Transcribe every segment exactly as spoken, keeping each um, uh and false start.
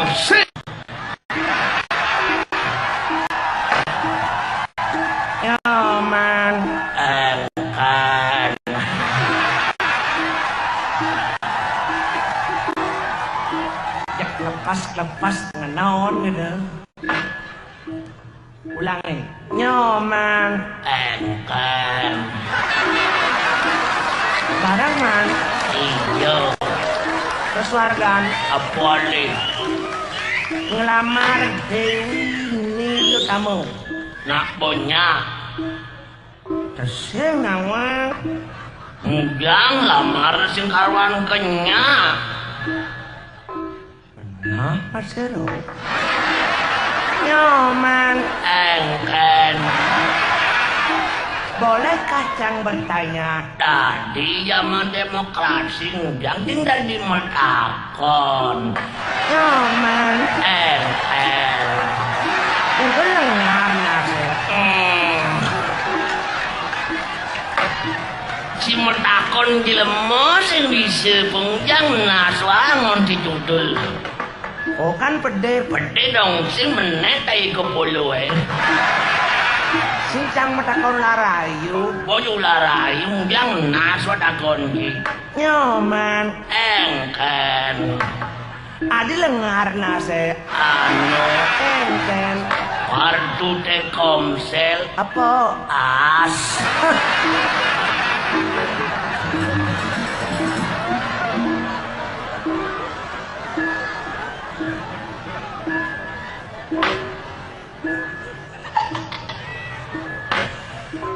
Sik. Nyoman. Engken. Jek lepas-lepas ngenaon gitu. Ulangi. Nyoman. Engken. Bareng, Man. Iya. Terus wargan. Apa nih? Ngelamar Dewi Nitutama. Nak punya. Terus nawang. Enggak, lamar sing karuan kenya. Nah, Mas Heru. Nyoman. Engken. Bolehkah Cang bertanya? Tadi zaman demokrasi ngundang tinggal di metakon. Nyoman. Engken. Engken lengar nasib. Hmm. Si metakon jelema sing bisa pengjang nas wangon ditutul. Oh, kan pede. Pede dong, sing menek tai kepolo, eh. Sing Cang metakon larayu. Boyo larayu, jang nas wa takon ki. Nyoman. Engken. Adi lengar nase. Anu. Engken. Kartu Telkomsel. Apa? As.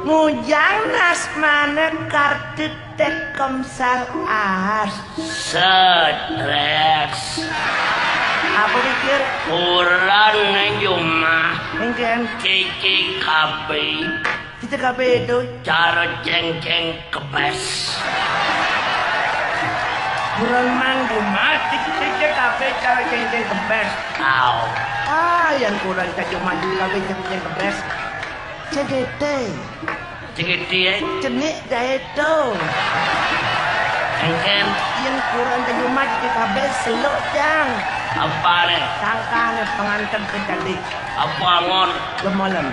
Ngujang nas mana kartu Telkomsel as. Stres. Apa pikir? Kurang nih jumah. Engken. Cici kape. Cici kape itu. Cara cengceng kebes. Kurang mang jumah, cici kape cara cengceng kebes. Au. Ah, yang kurang cak jumah cici kape cengceng kebes. Cegete. Cegete, eh? Cenik gaeto. Engken. Yang kurang terjemah di kabeh seluk, Jang. Apa nih? Tangkah nih pengantin ke jadi. Apa angon? Gemalem.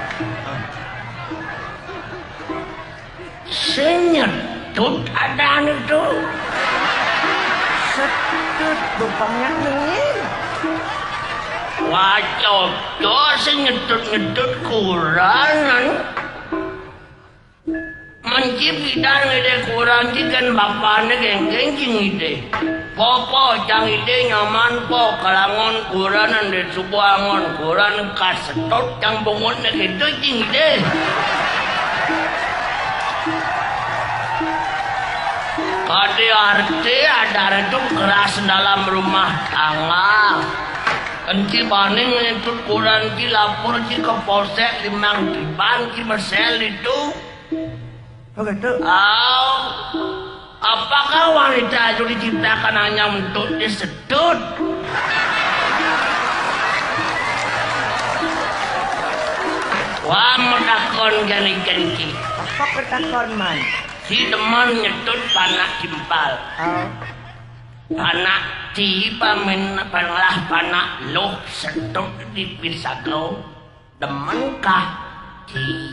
Senyetut ada itu. Setut bupangnya nengin. Wah, cocok sing nyetut-nyetut kuran. Menci pidan ngide kuran ci kan bapane geng-geng ci ngide. Popo cang ide nyaman po kalangon kuran ande subuh angon kuran kasetut cang bungut ne gitu ci ngide. Kade arte ada itu keras dalam rumah tangga. Enci bani ngintut kuran ci lapor ci ke polsek limang tiban ci mesel itu. Begitu. Au, apakah wanita itu diciptakan hanya untuk disedut? Wah, metakon gani gengki. Apa ketakon man? Si demen nyetut panak timpal. Au. Panak ti pamin panlah panak loh setut di pisagau. Demen kah ci?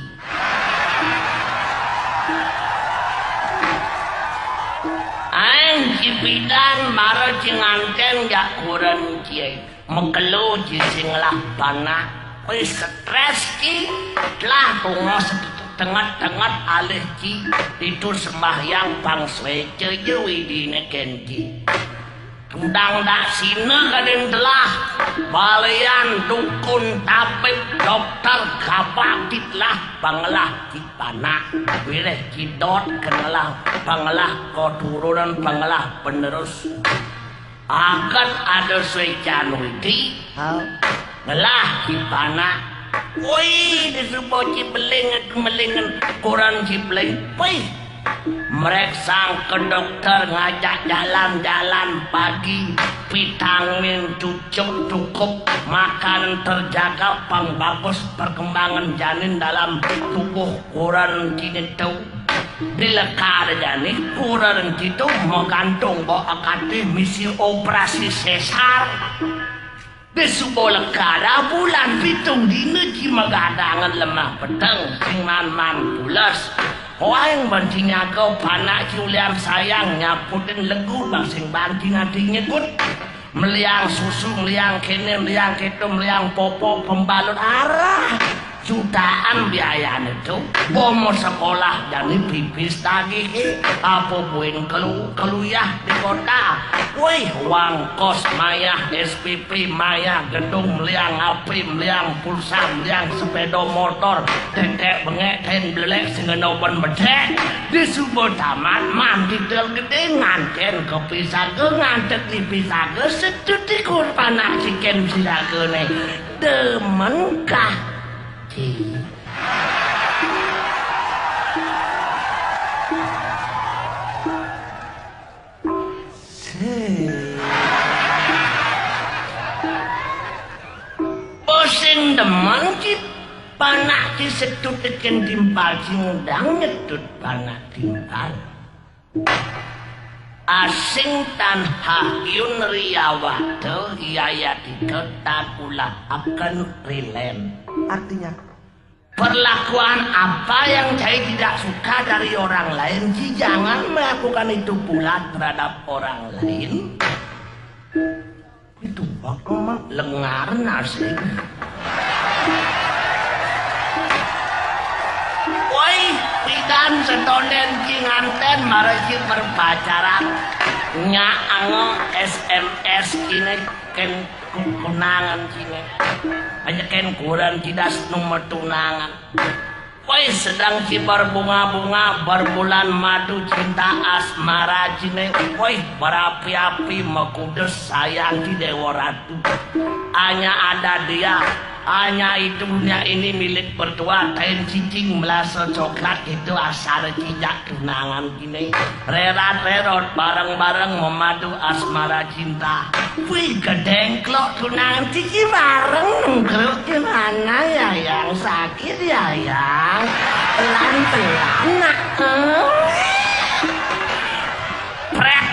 Aeng ci pidan mara ci nganten jak kuren ci. Mekelo ci sing lah panak. Wis stres ci. Lah tungos tenget-tenget alih ci. Itu sembahyang pang sueca je widine ken ci. Tudang dak sine kadin telah balian dukun tabib dokter gabak titlah pangelah tipanak wireh cidot kenelah pangelah keturunan pangelah penerus. Akan ada suecan widi. Hau. Ngelah tipanak. Woi, disupo ci beling meling kuran ci beling. Woi, mereksang ke dokter ngajak jalan-jalan pagi, vitamin cucuk cukup, makanan terjaga, pang bagus perkembangan janin dalam tubuh kuran ci nitu. Dilekar jani kuran ci tu menggantung bawa akati misi operasi sesar. Disuba lekada bulan pitung dina ci magadangan lemah peteng sing man-man pules. Waing banci nyaga panak ci ulian sayang nyaputin legu bang sing banci nanti nyebut. Meliang susu, meliang kene, meliang keto, meliang popo, pembalut arah. Jutaan biayane tu. Bomo sekolah jani pipis tagih. Apa buin kelu-, keluyah di kota. Wih, wang kos mayah, S P P mayah, gedung meliang, api meliang, pulsa meliang, sepeda motor, tetek bengek, ten belek, sing ngena uban medek. Disuba tamat, man titel gede, nganten ke pisaga, ngantek di pisaga, sedut di kurpanak siken pisagane. Demen kah? Ci. Sing. Sing demen ci panak ci setut teken timpal, sing ngundang nyetut panak timpal. Asing tan hayun riyawata, yayatika tan ulah akan rilen. Artinya, perlakuan apa yang cai tidak suka dari orang lain, ci jangan melakukan itu pula terhadap orang lain. Itu bakal lengar nasi. Woi, pidan setonden ci nganten mara ci berpacaran. Nya ango S M S kine ken tunangan kine. Hanya ken kuran tidak nomor tunangan. Woi, sedang ci berbunga-bunga, berbulan madu cinta asmara cine. Woi, berapi-api, mekudes sayang ci Dewa Ratu. Hanya ada dia, hanya itu dunia ini milik berdua. Tain cicing melasa coklat itu asal cijak tunangan kine. Rerat-rerot bareng-bareng memadu asmara cinta. Wih, gedengklok tunangan tiki bareng nengkruk di mana ya yang sakit ya yang pelan-pelan nak. Eh. Pret.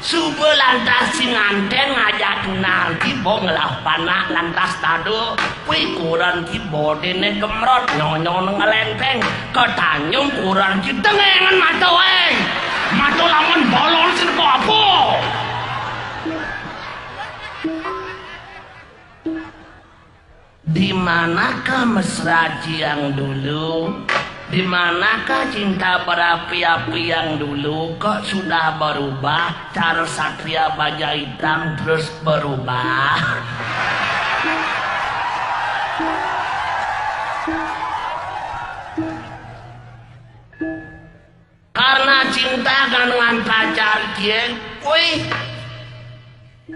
Suba lantas si nganten ngajak tunangan kiba ngelah panak lantas tadu, kuikuran kiba dene gemrot nyonyon ngelenteng, ketanjung kuran ki dengengan mata weng. Mata lamun bolong sing apa? Di manakah mesra yang dulu? Di manakah cinta berapi-api yang dulu? Kok sudah berubah? Cara Satria Baja Hitam terus berubah. Karena cinta kan dengan pacar cie, wih.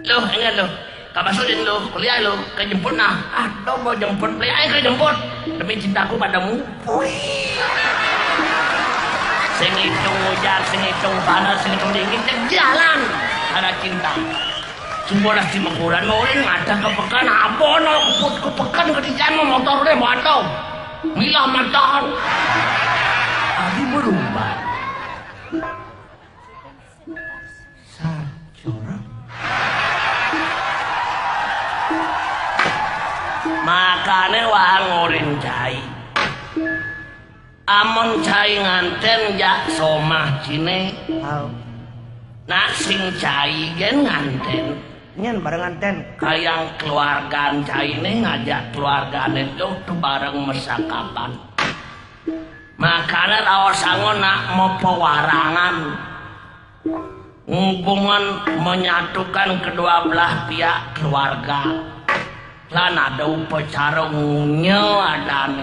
Loh, ingat loh. Kak Masudin loh, kuliah loh, kejemput nah. Ah, dong mau jemput, beli aja kejemput. Demi cintaku padamu. Wih. Sing hitung hujan, sing hitung panas, sing hitung dingin, cek jalan. Karena cinta. Sumpah dah si Mengkuran, mau ini ada ke pekan, apa no, keput ke pekan, ke di jalan, motor deh, motor. Milah matahan. Adi berubah. Sajoran. Makane wah ngurin cai. Amun cai nganten jak somah cine. Au. Nak sing cai gen nganten. Nyen bareng nganten. Kayang keluargan caine ngajak keluargane tuh tu bareng mesakapan. Makane raos angon nak mapawarangan, hubungan menyatukan kedua belah pihak keluarga. Lan ada upacara ngunya adane.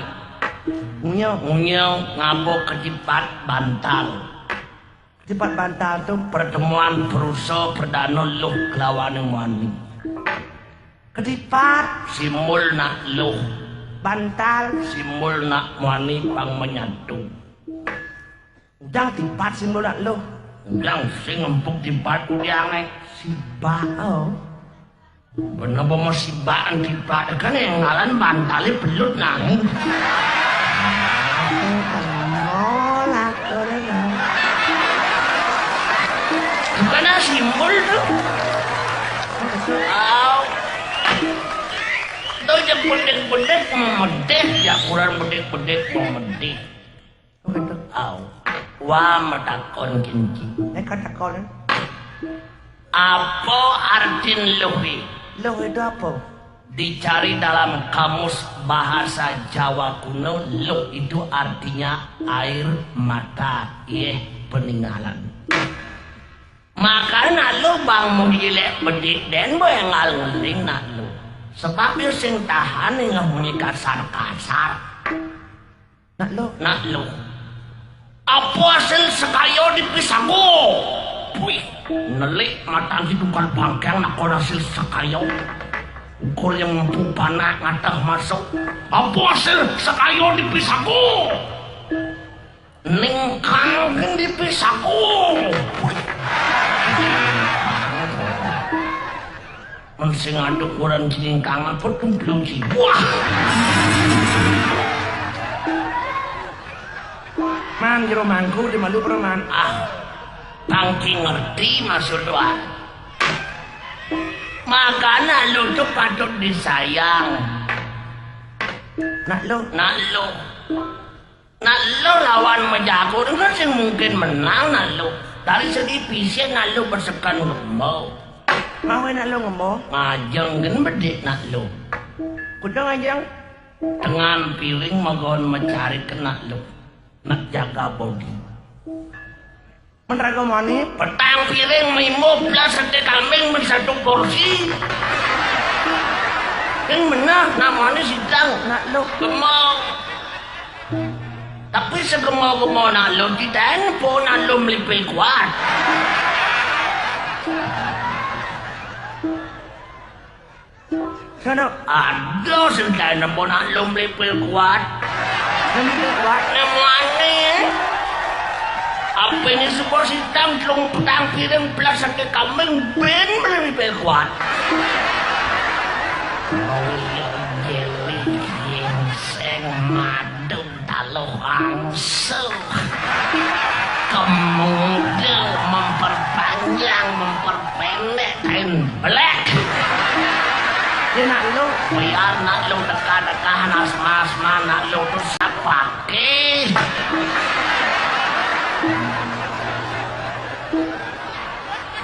Ngunya? Ngunya ngaba ketipat bantal. Ketipat bantal tu pertemuan perusa perdana luh kelawan muani. Ketipat simbol nak luh. Bantal simbol nak muani pang menyatu. Udang tipat simbol nak luh. Udang sing empuk tipat udiange. Sibak, oh. Bener apa mau sibakan tipat? Kan yang ngalan bantale belut nanging. Aku kenal, aku kenal. Bukan si Mul tu. Au. Tu je bedik-bedik memedih, ya kurang bedik-bedik memedih. Au. Wa matakon kinci. Eh, kau takon. Apa artin luh i? Luh itu apa? Dicari dalam kamus bahasa Jawa kuno, luh itu artinya air mata, yeh, peninggalan. Makane nak luh bang mun ilek bedik den boh engal ngeling nak luh. Sebab yo sing tahan ningeh munyi kasar-kasar. Nak luh. Nak luh. Apa hasil sekayo di Pisago? Wih, nelik matan si tukang bangkeng nak kon hasil sekayo. Ukur yang mampu panak ngatah masuk. Apa hasil sekayo di Pisago? Ningkang di Pisago. Wih. Men sing aduk kurang jiningkang apa tuh belum sih. Wah. Man, jero mangku di malu preman. Ah, bangki ngerti maksud doa. Makana lu tuh patut disayang. Nak lu. Nak lu. Nak lu lawan mejago kan sing mungkin menang nak lu. Dari segi fisik nak lu besekan ngembo. Mau nak lu ngembo? Ngajeng kan bedik nak lu. Kudu ngajeng. Dengan piring magon mecarik nak lu. Nak jaga bodi. Menraga mani. Petang piring mimbo plus sate kambing men satu porsi. Yang benar namanya sidang. Nak lu. Gemong. Tapi segemo-gemo nak lu, kita po nak lu melipil kuat. Sana. Ada sing taen apa nak lu melipil kuat. Melipil kuat. Nemuane. Apa ini sebuah sitang telung petang piring plus sate kambing ben melipil kuat. Oh iya, jeli, ginseng, madu. Taluh angsuh. Kemuda memperpanjang, memperpendek kain belek. Ya nak lu. Biar nak lu dekah-dekah nas mas mana lu tuh sapake.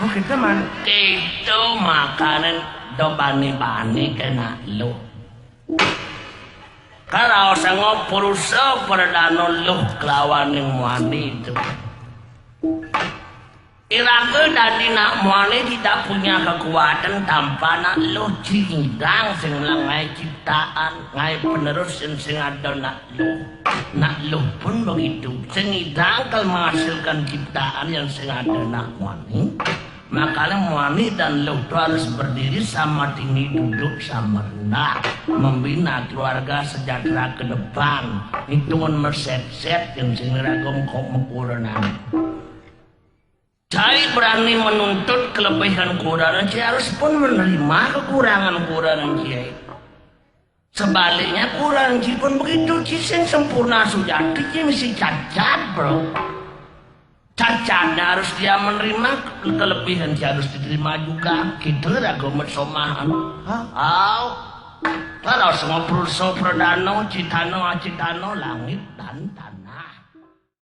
Oh, kita man. Itu makanan do bani-bani kena lu. Karaos sanga purusa pradana luh kelawaning muani itu. Iraga dadi nak muani tidak punya kekuatan tanpa nak luh, ci ngidang sing ngae ciptaan, ngae penerus sing, sing ada nak luh. Nak luh pun begitu, sing ngidang kal menghasilkan ciptaan yang sing ada nak muani. Makanya muani dan luh tu harus berdiri sama tinggi, duduk sama rendah, membina keluarga sejahtera ke depan. Itu mun meset-set yang sing ragam kok mekurenan. Cai berani menuntut kelebihan kekurangan, cai harus pun menerima kekurangan kekurangan cai. Sebaliknya, kurang ci pun begitu, ci sing sempurna sujati, ci mesti cacat, bro. Cacatnya harus dia menerima, kelebihan ci harus diterima juga. Gitu lah, gomet somahan. Hah? Au. Kalau ngobrol sopradano, citano, acitano, langit dan tanah.